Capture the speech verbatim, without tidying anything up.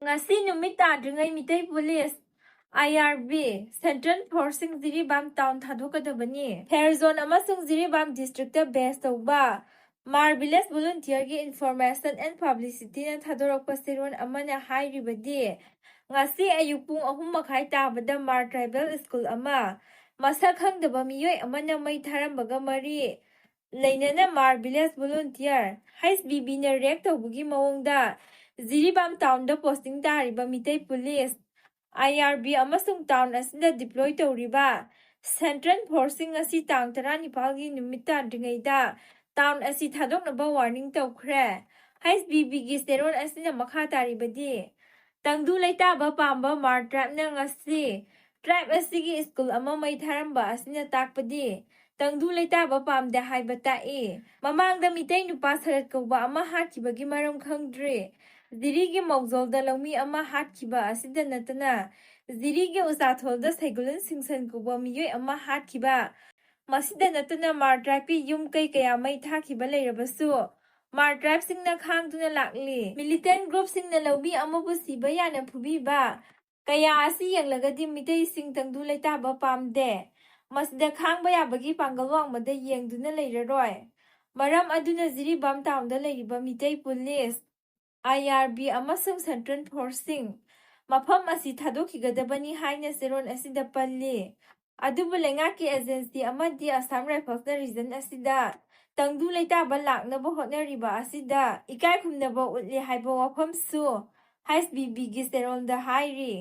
ꯉꯁꯤ ꯅꯨꯃꯤꯠ ꯇꯥꯗ꯭ꯔꯤꯉꯩ Meitei police, I R B, central ꯐꯣꯔꯁꯁꯤꯡ ꯖꯤꯔꯤꯕꯥꯝ ꯇꯥꯎꯟ ꯊꯥꯗꯣꯛꯀꯗꯕꯅꯤ꯫ ꯐꯦꯔꯖꯣꯟ ꯑꯃꯁꯨꯡ ꯖꯤꯔꯤꯕꯥꯝ ꯗꯤꯁꯇ꯭ꯔꯤꯛꯇ ꯕꯦꯁ ꯇꯧꯕ ꯃꯥꯔ ꯚꯤꯂꯦꯖ ꯚꯣꯂꯨꯟꯇꯤꯌꯔꯒꯤ ꯏꯟꯐꯣꯔꯃꯦꯁꯟ ꯑꯦꯟ ꯄꯕ꯭ꯂꯤꯁꯤꯇꯤꯅ ꯊꯥꯗꯣꯔꯛꯄ ꯆꯦꯔꯣꯜ ꯑꯃꯅ ꯍꯥꯏꯔꯤꯕꯗꯤ, ꯉꯁꯤ ꯑꯌꯨꯛ ꯄꯨꯡ ꯑꯍꯨꯝ ꯃꯈꯥꯏ ꯇꯥꯕꯗ ꯃꯥꯔ ꯇ꯭ꯔꯥꯏꯕꯦꯜ ꯁ꯭ꯀꯨꯜ ꯑꯃ ꯃꯁꯛ ꯈꯪꯗꯕ ꯃꯤꯑꯣꯏ ꯑꯃꯅ ꯃꯩ ꯊꯥꯔꯝꯕꯒ ꯃꯔꯤ ꯂꯩꯅꯅ Hmar village volunteer, H B ꯕꯤꯅ ꯔꯦꯛ ꯇꯧꯕꯒꯤ ꯃꯑꯣꯡꯗ ꯖꯤꯔꯤꯕꯥꯝ ꯇꯥꯎꯟꯗ ꯄꯣꯁꯇꯤꯡ ꯇꯥꯔꯤꯕ Meitei police, I R B ꯑꯃꯁꯨꯡ ꯇꯥꯎꯟ ꯑꯁꯤꯗ ꯗꯤꯄ꯭ꯂꯣꯏ ꯇꯧꯔꯤꯕ ꯁꯦꯟꯇ꯭ꯔꯦꯜ ꯐꯣꯔꯁꯁꯤꯡ ꯑꯁꯤ ꯇꯥꯡ ꯇꯔꯥꯅꯤꯄꯥꯜꯒꯤ ꯅꯨꯃꯤꯠ ꯇꯥꯗ꯭ꯔꯤꯉꯩꯗ ꯇꯥꯎꯟ ꯑꯁꯤ ꯊꯥꯗꯣꯛꯅꯕ ꯋꯥꯔꯅꯤꯡ ꯇꯧꯈ꯭ꯔꯦ꯫ ꯍꯩꯆ ꯕꯤ ꯕꯤꯒꯤ ꯆꯦꯔꯣꯜ ꯑꯁꯤꯅ ꯃꯈꯥ ꯇꯥꯔꯤꯕꯗꯤ, ꯇꯪꯗꯨ ꯂꯩꯇꯥꯕ ꯄꯥꯝꯕ ꯃꯥꯔ ꯇ꯭ꯔꯥꯏꯕꯅ ꯉꯁꯤ ꯇ꯭ꯔꯥꯏꯕ ꯑꯁꯤꯒꯤ ꯁ꯭ꯀꯨꯜ ꯑꯃ ꯃꯩ ꯊꯥꯔꯝꯕ ꯑꯁꯤꯅ ꯇꯥꯛꯄꯗꯤ ꯇꯪꯗꯨ ꯂꯩꯇꯥꯕ ꯄꯥꯝꯗꯦ ꯍꯥꯏꯕ ꯇꯥꯛꯏ꯫ ꯃꯃꯥꯡꯗ ꯃꯤꯇꯩ ꯅꯨꯄꯥ ꯁꯔꯠ ꯀꯧꯕ ꯑꯃ ꯍꯥꯠꯈꯤꯕꯒꯤ ꯃꯔꯝ ꯈꯪꯗ꯭ꯔꯤ꯫ ꯖꯤꯔꯤꯒꯤ ꯃꯧꯖꯣꯜꯗ ꯂꯧꯃꯤ ꯑꯃ ꯍꯥꯠꯈꯤꯕ ꯑꯁꯤꯗ ꯅꯠꯇꯅ ꯖꯤꯔꯤꯒꯤ ꯎꯆꯥꯊꯣꯜꯗ ꯁꯩꯒꯨꯂꯟ ꯁꯤꯡꯁꯟ ꯀꯧꯕ ꯃꯤꯑꯣꯏ ꯑꯃ ꯍꯥꯠꯈꯤꯕ, ꯃꯁꯤꯗ ꯅꯠꯇꯅ ꯃꯥꯔ ꯇ꯭ꯔꯥꯏꯕꯀꯤ ꯌꯨꯝ ꯀꯩ ꯀꯌꯥ ꯃꯩ ꯊꯥꯈꯤꯕ ꯂꯩꯔꯕꯁꯨ ꯃꯥꯔ ꯇ꯭ꯔꯥꯏꯕꯁꯤꯡꯅ ꯈꯥꯡꯗꯨꯅ ꯂꯥꯛꯂꯤ꯫ ꯃꯤꯂꯤꯇꯦꯟ ꯒ꯭ꯔꯨꯞꯁꯤꯡꯅ ꯂꯧꯃꯤ ꯑꯃꯕꯨ ꯁꯤꯕ ꯌꯥꯅ ꯐꯨꯕꯤꯕ ꯀꯌꯥ ꯑꯁꯤ ꯌꯦꯡꯂꯒꯗꯤ ꯃꯤꯇꯩꯁꯤꯡ ꯇꯪꯗꯨ ꯂꯩꯇꯥꯕ ꯄꯥꯝꯗꯦ꯫ ꯃꯁꯤꯗ ꯈꯥꯡꯕ ꯌꯥꯕꯒꯤ ꯄꯥꯡꯒꯜ ꯋꯥꯡꯃꯗ ꯌꯦꯡꯗꯨꯅ ꯂꯩꯔꯔꯣꯏ꯫ ꯃꯔꯝ ꯑꯗꯨꯅ ꯖꯤꯔꯤꯕꯥꯝ ꯇꯥꯎꯟꯗ ꯂꯩꯔꯤꯕ Meitei police, I R B ꯑꯃꯁꯨꯡ ꯁꯦꯟꯇ꯭ꯔꯦꯜ ꯐꯣꯔꯁꯁꯤꯡ ꯃꯐꯝ ꯑꯁꯤ ꯊꯥꯗꯣꯛꯈꯤꯒꯗꯕꯅꯤ ꯍꯥꯏꯅ ꯆꯦꯔꯣꯜ ꯑꯁꯤꯗ ꯄꯜꯂꯤ꯫ ꯑꯗꯨꯕꯨ ꯂꯩꯉꯥꯛꯀꯤ ꯑꯦꯖꯦꯟꯁꯤ ꯑꯃꯗꯤ ꯑꯁꯥꯝ ꯔꯥꯏꯐꯜꯁꯅ ꯔꯤꯖꯟ ꯑꯁꯤꯗ ꯇꯪꯗꯨ ꯂꯩꯇꯥꯕ ꯂꯥꯛꯅꯕ ꯍꯣꯠꯅꯔꯤꯕ ꯑꯁꯤꯗ ꯏꯀꯥꯏ ꯈꯨꯝꯅꯕ ꯎꯠꯂꯤ ꯍꯥꯏꯕ ꯋꯥꯐꯝꯁꯨ ꯍꯩꯆ ꯕꯤ ꯕꯤꯒꯤ ꯆꯦꯔꯣꯜꯗ ꯍꯥꯏꯔꯤ꯫